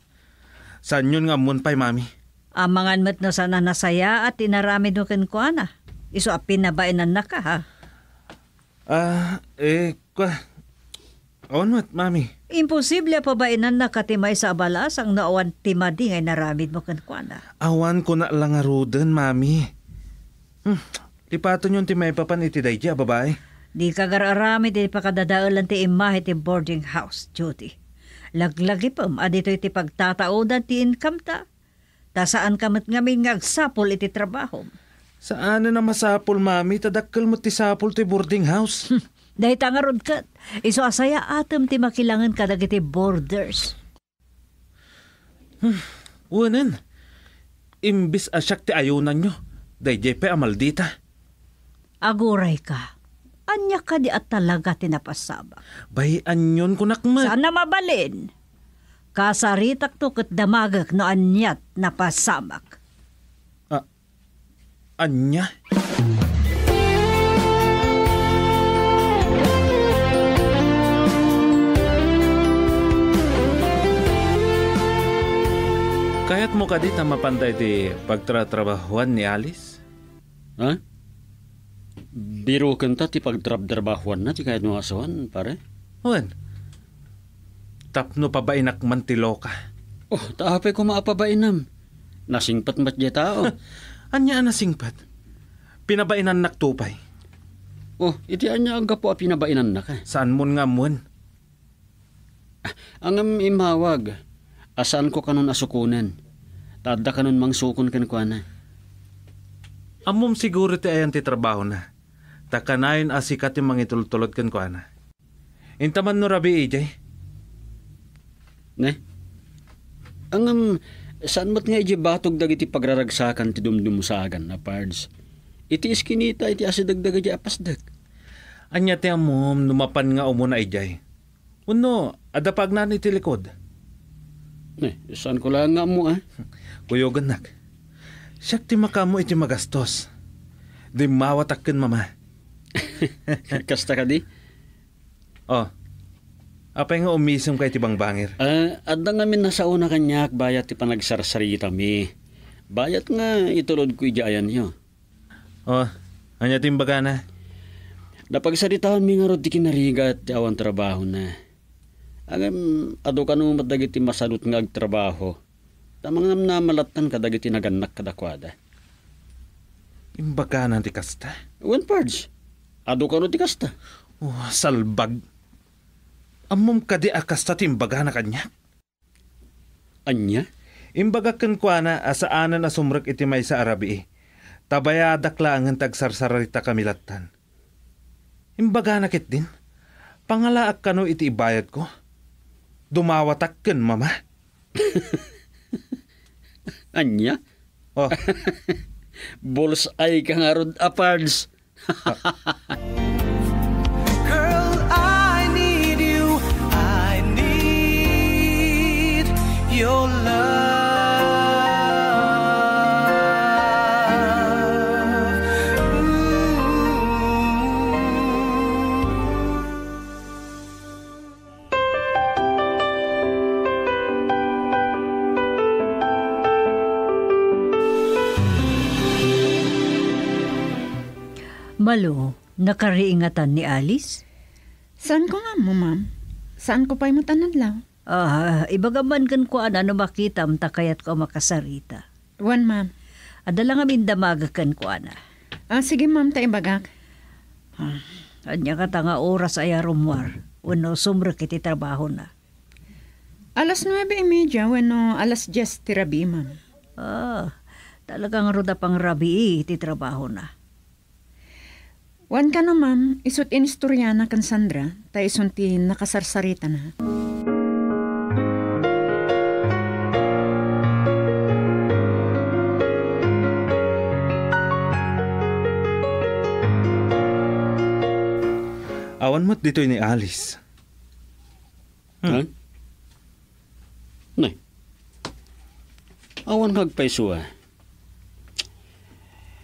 Saanyon nga ammon pay, mami. Amangan met no saan a nasayaat ti inaramidmo kenkuana. Isu a pinabainannaka, ha? Ah, eh, kua-, awan met, mami. Imposible a pabainannaka ti maysa a balasang no awan ti madi nga inaramidmo kenkuana. Awan kuna la ngaruden, mami. Hmm, lipatenyon ti maipapan iti daydi a babai. Dika agar-aramid iti pakadadaelan ti imahe ti boarding house, Judy. Laglagipem a ditoy ti pagtataodan ti income ta. Ta saanka met ngamin nga agsapul iti trabahom. Saanen a masapul, mami, ta dakkel met ti sapul ti boarding house. Hmm, dayta ngarud ket, isu a sayaatem ti makilangen kadagiti boarders. Hmm, wenen, imbes a siak ti ayunanyo, daydiay pay a maldita. Agurayka, ania kadi a talaga ti napasamak? Bay-anyon kunak met. Saan a mabalin? Kasaritakto ket damagek no aniat napasamak. Ah, ania? Mo kadi ta mapanda iti pagtratrabahuan ni Alice? Ha? Birukenta ti pagtrabtrabahuanna ti kayatmo nga asawan, pare? Wen, tapno pabainak man ti loka. Oh, ta apay koma a pabainam? Nasingpet met diay tao. Ania a nasingpet? Pinabainannak to pay. Oh, iti ania a gapu a pinabainannak, eh? Saanmon nga ammoen? Ah, ngem immawag a saanko kanon a sukonen. Ta adda kanon mangsukon kenkuana. Ammom siguro ti ayan ti trabahona. Ta kanayon a sika ti mangitultulod kenkuana. Intaman no rabii idiay. Ne? Ngem, saan met nga idiay batog dagiti pagraragsakan ti dumdumsagan a Pards? Iti iskinita iti asideg dagiti a pasdek. Ania ti ammom no mapan nga umuna idiay? Wenno, adda pagnan iti likod? Ne, saanko laeng nga ammo, eh. Kuyogannak. Siak ti makaammo iti magastos. Dimmawatak ken mama. Kasta kadi? Oh, apay nga umisem ka iti bangbangir? Ah, adda ngamin nasaona kaniak bayat ti panagsarsaritami. Bayat nga itulodko idiay ayanyo. Oh, ania ti imbagana? Napagsaritaanmi ngarud ti kinarigat ti awan trabahona. Ngem, adu kano met dagiti masanut nga agtrabaho. Ta mangnamnama lattan kadagiti nagannak kadakuada. Imbagana ti kasta? Wen, Pards. Adu kano ti kasta? Oh, salbag. Ammom kadi a kasta ti imbagana kaniak? Ania? Imbagak kenkuana a saanen a sumrek iti maysa a rabii. Ta bayadak laengen ti agsarsaritakami lattan. Imbagana ketdin, pangalaak kano iti ibayadko. Dumawatak ken mama. Ania? Oh. Bullseye ka ngarud a Pards. Girl, I need you. I need your love. Ooh. Malo, nakariingatan ni Alice? Saanko nga ammo, ma'am. Saanko pay met a nadlaw. Ah, ibagam man kenkuana no makitam ta kayatko a makasarita. Wen, ma'am. Adda la ngamin damagek kenkuana. Ah, sige, ma'am, ta ibagak. Ah, ania kata nga oras aya rummuar wenno sumrek iti trabahona? Alas nuebe y media wenno alas dies ti rabii, ma'am. Ah, talaga ngarud a pangrabii iti trabahona. Wen kano, ma'am, isu ti inistoriana ken Sandra, ta isun ti nakasarsaritana. Awan met ditoy ni Alice. Hmm. Ha? Nay. Awan nga agpayso a.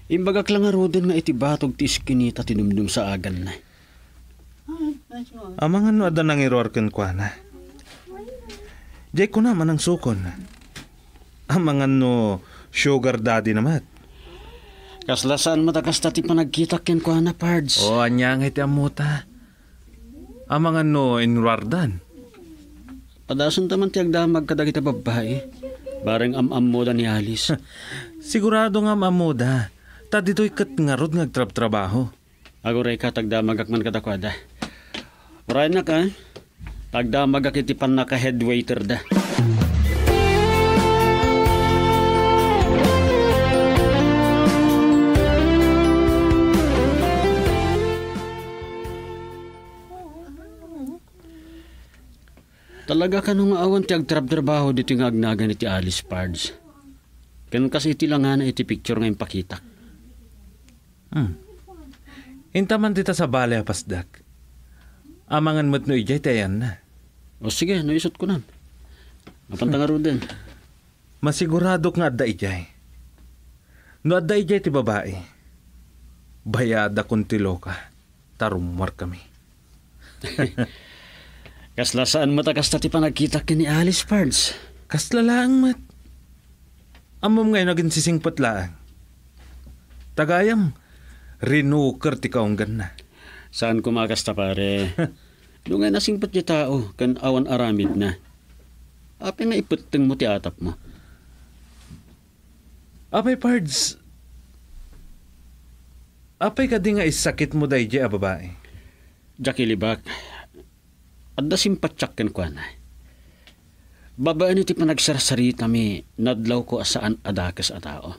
Imbagak la ngaruden nga iti batog ti iskinita ti dumdumsaaganna. Amangan no adda nangiruar kenkuana. Diay kunam a nangsukon. Amangan no sugar daddy na met. Kasla saan met a kasta ti panagkitak kenkuana, Pards. O, ania nga iti ammota? Amangan no inruardan. Padasenta man ti agdamag kadagiti babbai. Bareng am-ammoda ni Alice. Sigurado nga am-ammoda. Ta ditoy ket ngarud nga agtrabtrabaho. Agurayka ta agdamagak man kadakuada. Urayennak, a. Agdamagak iti pannaka-head waiter da. Talaga kano nga awan ti agtrabtrabaho ditoy nga agnagan iti Alice, Pards? Ken kas iti langana iti picture nga impakitak. Hmm. Intaman dita sabali a pasdak. Amangan met no idiay ti ayanna. O sige, no isut kunam. Mapanta ngaruden. Masiguradok nga adda idiay. No adda idiay ti babai, bayadakon ti loka, ta rummuarkami. Kasla saan met a kasta ti panagkitak ken ni Alice, Pards? Kasla laeng met. Ammom nga aginsisingpet laeng. Tagayam, rinuker ti kaungganna. Saan koma kasta, pare. No nga nasingpet ti tao ken awan aramidna, apay nga ipettengmo ti atapmo? Apay, Pards, apay kadi nga isakitmo daydiay a babai? Diak ilibak. Adda simpatiak kenkuana. Babaen iti panagsarsaritami, nadlawko a saan a dakes a tao.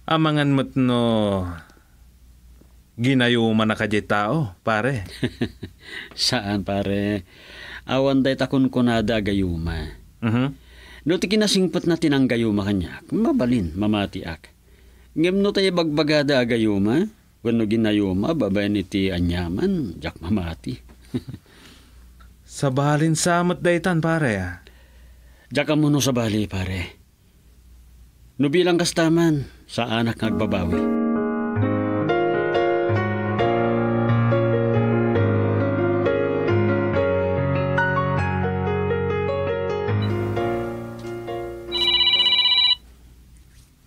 Amangan met no ginayumana kadi tao, pare? Saan, pare. Awan dayta kunkunada a gayuma. Mhm. No ti kinasingpetna ti nanggayuma kaniak, mabalin, mamatiak. Ngem no ta ibagbagada a gayuma, wenno ginayuma babaen iti aniaman, diak mamati. Sabalin sa met daytan, pare, a. Diak ammo no sabali, pare. No bilang kasta man, saanak nga agbabawi.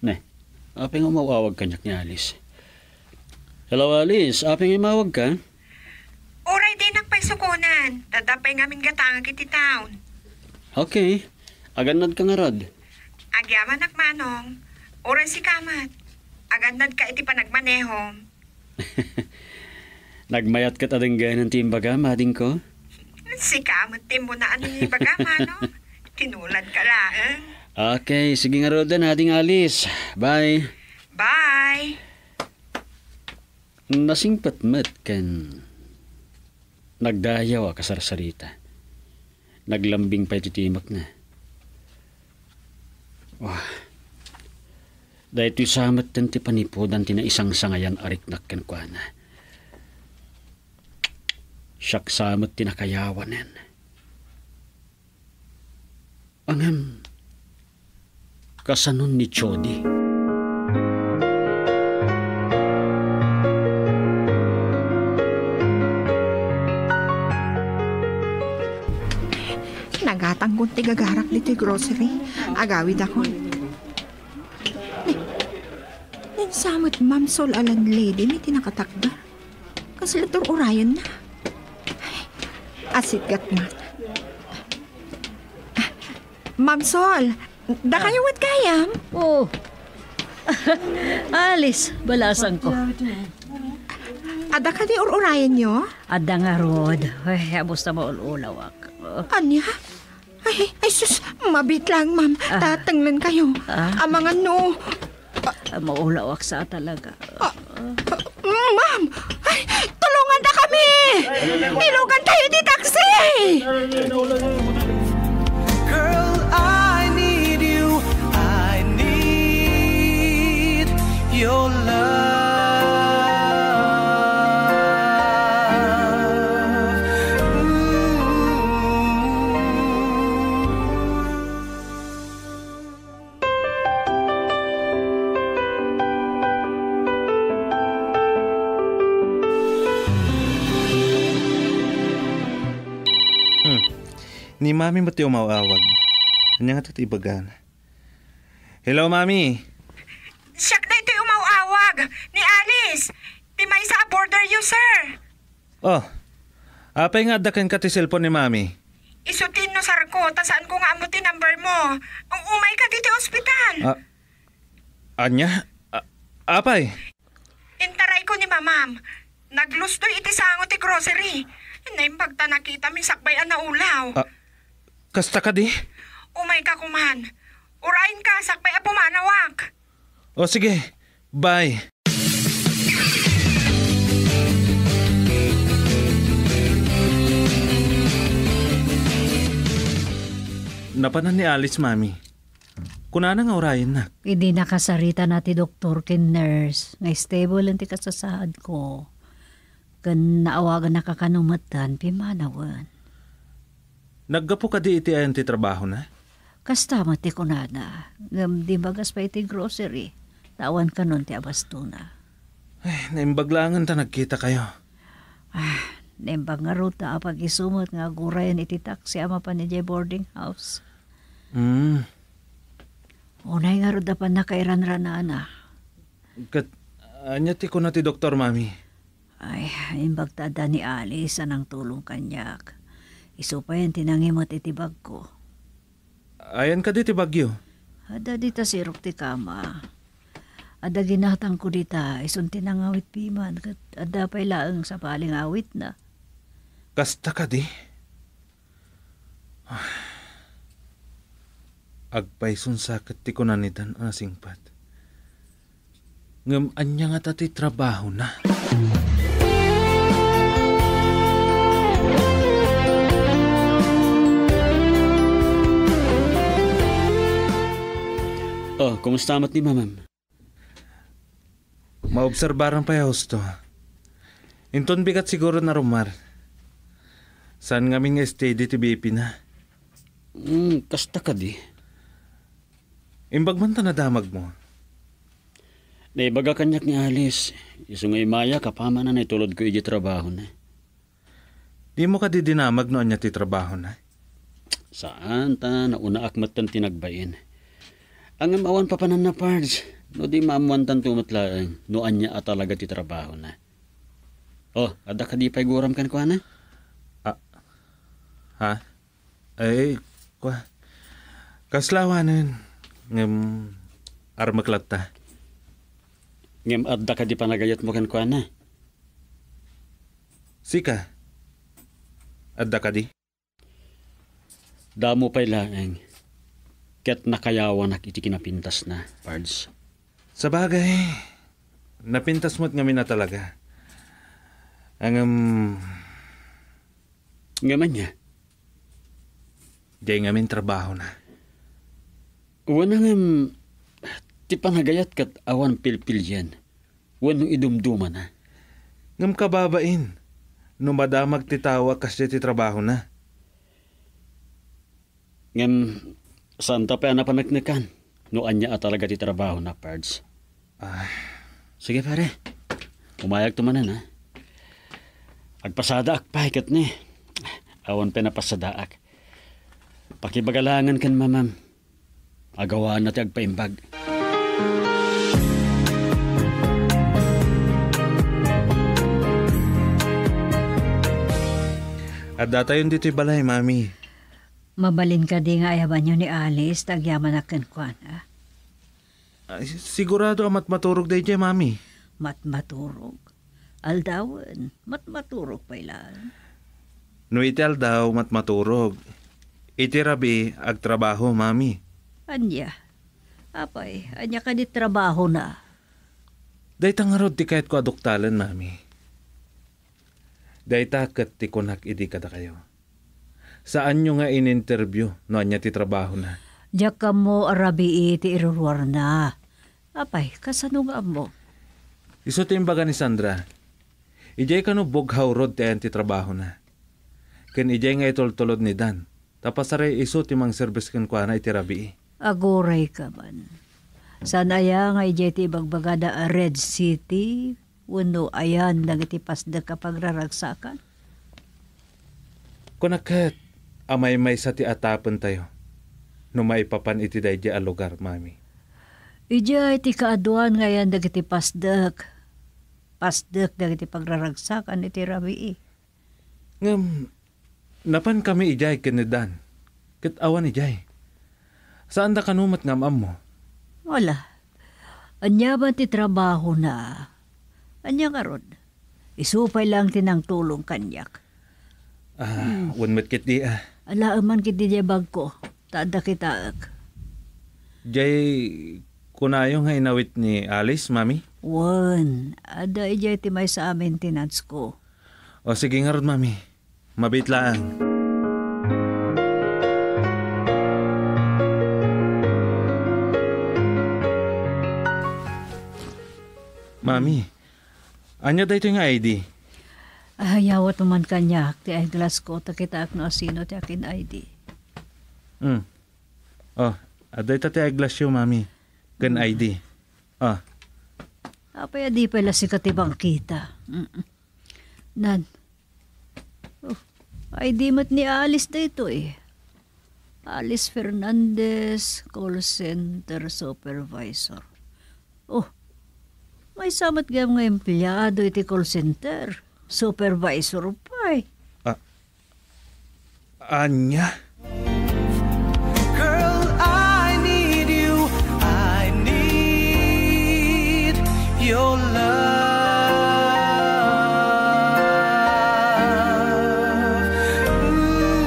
Ne, apay nga umaw-awag kaniak ni Alice? Hello, Alice. Apay nga imawagka? Uray dinak pay sukonan, ta adda pay ngamin gatangek iti town. Okay. Agannadka ngarud? Agyamanak, Manong. Uray sika met. Agannadka iti panagmanehom. Nagmayat ket a denggenan ti imbagam, adingko. Sika met ti immuna a nangibagam, ano? Tinuladka laeng. Okay, sige ngaruden, Ading Alice. Bye. Bye. Nasingpet met ken nagdayaw a kasarsarita. Naglambing pay ti timekna. Wah. Daytoy sa metten ti panipudan ti naisangsangayan a riknak kenkuana. Siak sa met ti nakayawanen. Ngem, kasanon ni Jody? Nagatangko ti gagarak ditoy grocery. Agawidakon. Ni, ni sa met Ma'am Sol a landlady ti nakatakder. Kasla tur-urayenna. Asitgat man. Ah, Ma'am Sol, dakayo met gayam? Oh. Alice, balasangko. Adda kadi ur-urayenyo? Adda ngarud. Ay, abusta maul-ulawak. Ania? Ay, ay, sus, mabiit lang, ma'am. Ah. Tatenglen kayo. Ah. Amangan no. Ah, maulawak sa talaga. Ah, ah, ma'am! Ay, tulungan ta kami! Ilugan tayo di taxi! Girl, I need you. I need your love. Ooh. Hmm. Ni Mami met ti umaw-awag. Ania nga ti ibagana? Hello, Mami. Siak daytoy umaw-awag. Ni Alice. Ti maysa a border user. Oh, apay nga adda kenka ti cellphone ni Mami? Isu ti inusarko, ta saanko nga ammo ti number mo. Umayka ditoy ospital. Ah, ania? Ah, apay? Intarayko ni Mamam. Naglustoy iti sango ti grocery. Naimbag ta nakitami sakbay a naulaw. Ah, kasta kadi? Umayka koman. Urayenka sakbay a pumanawak. O sige, bye. Napanan ni Alice, Mami. Kunana nga urayennak. Idi nakasaritana ti doktor ken nurse nga stable ti kasasaadko, ken naawagannaka kano metten, pimmanawen. Naggapu kadi iti ayan ti trabahona? Kasta met ti kunana, ngem di bagas pay iti grocery, ta awan kanon ti abastona. Ay, naimbag laengen ta nagkitakayo. Ah, naimbag ngarud ta apag isu met nga agurayen iti taxi a mapan idiay boarding house. Hmm. Unay ngarud a pannakairanranana. Ket ania ti kuna ti doktor, Mami? Ay, imbag ta adda ni Alice a nangtulong kaniak. Isu pay ti nangimet iti bagko. Ayan kadi ti bagyo? Adda dita sirok ti kama. Adda ginatangko dita, isun ti nangawit piman, ket adda pay laeng sabali nga awitna. Kasta kadi? Agpayson sa ket ti kuna ni Dan a nasingpet. Ngem ania ngata ti trabahona? Oh, kumusta met ni Mamam? Maobserbaran pay a husto. Inton bigat siguro narumar. Saan ngamin nga steady ti B P na. Hmm, kasta kadi. Imbag man ta nadamagmo. Naibaga kaniak ni Alice, isu nga imayak apaman a naitulodko idiay trabahona. Dimo kadi dinamag no ania ti trabahona? Saan, ta naunaak metten ti nagbain. Ngem awan papananna, Pards, no di maammoantanto met laeng no ania a talaga ti trabahona. Oh, adda kadi pay guram kenkuana? Ah, ha? Ay, kua. Kasla awanen, ngem armek latta. Ngem adda kadi panagayatmo kenkuana? Sika, adda kadi? Damo pay laeng, ket nakayawanak iti kinapintasna, Pards. Sabagay, napintas met ngamin a talaga. Ngem, ngem ania? Diay ngamin trabahona. Wen, ngem ti panagayat ket awan pilpilien wenno idumdumana. Ngem kababain, no madamag ti tao a kasdiay ti trabahona. Ngem, saanta pay a napaneknekan no ania a talaga ti trabahona, Pards. Ah. Sige, pare. Umayagto manen, ha? Agpasadaak pay ket ni. Awan pay napasadaak. Pakibaga laengen ken Mamam. Agawaanna ti agpaimbag. Addatayon ditoy balay, Mami. Mabalin kadi nga ayabanyo ni Alice ta agyamanak kenkuana? Ay, sigurado a matmaturog daydiay, Mami. Matmaturog? Aldawen, matmaturog pay laeng. No iti aldaw, matmaturog. Iti rabii, agtrabaho, Mami. Ania? Apay, ania kadi trabahona? Dayta ngarud ti kayatko a duktalen, Mami. Dayta ket ti kunak idi kadakayo. Saanyo nga in-interview no ania ti trabahona. Diak ammo a rabii ti iruruarna. Apay, kasano nga ammo? Isu ti imbaga ni Sandra. Idiay kano Boghawrod ti ayan ti trabahona. Ken idiay nga itultulod ni Dan. Ta pasaray isu ti mangserbis kenkuana iti rabii. Agurayka man. Saan aya nga idiay ti ibagbagada a Red City wenno ayan dagiti pasdek a pagraragsakan? Kunak ket a maymaysa ti atapentayo no maipapan iti daydiay a lugar, Mami. Idiay ti kaaduan nga ayan dagiti pasdek. Pasdek dagiti pagraragsakan iti rabii. Ngem, napankami idiay ken ni Dan, ket awan idiay. Saanda kano met nga am-ammo? Wala. Ania man ti trabahona? Ania ngarud? Isu pay laeng ti nangtulong kaniak. Ah, hmm. Wen met ketdi, ah. Alaem man ketdi diay bagko, ta adda kitaek. Diay kunayo nga inawit ni Alice, Mami? Wen, adda idiay ti maysa a maintenance ko. O, sige ngarud, Mami. Mabiit laeng. Mami, ania daytoy nga I D? Ah, yawatmo man kaniak ti eyeglass ko, ta kitaek no asino ti akin I D. Hmm. Oh, adda ita ti eyeglass yo, Mami. Ken Hmm. I D. Ah. Apay a di pay la sika ti bangkita? Mm-mm. Nan. Oh, I D met ni Alice daytoy. Alice Fernandez, call center supervisor. Oh, maysa met gayam nga empleado iti call center. Supervisor pay. Ah, ania? Girl, I need you. I need your love. Ooh.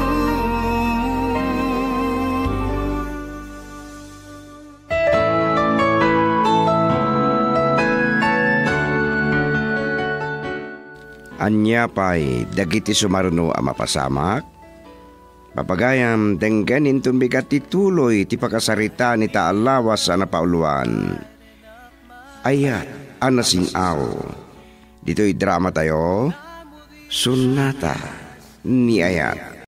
Ania pay dagiti sumaruno a mapasamak? Papagayam, denggen inton bigat ti tuloy ti pakasaritaan ita a lawas a napauluan. Ayat a nasing-aw. Ditoy drama tayo, Sonata ni Ayat.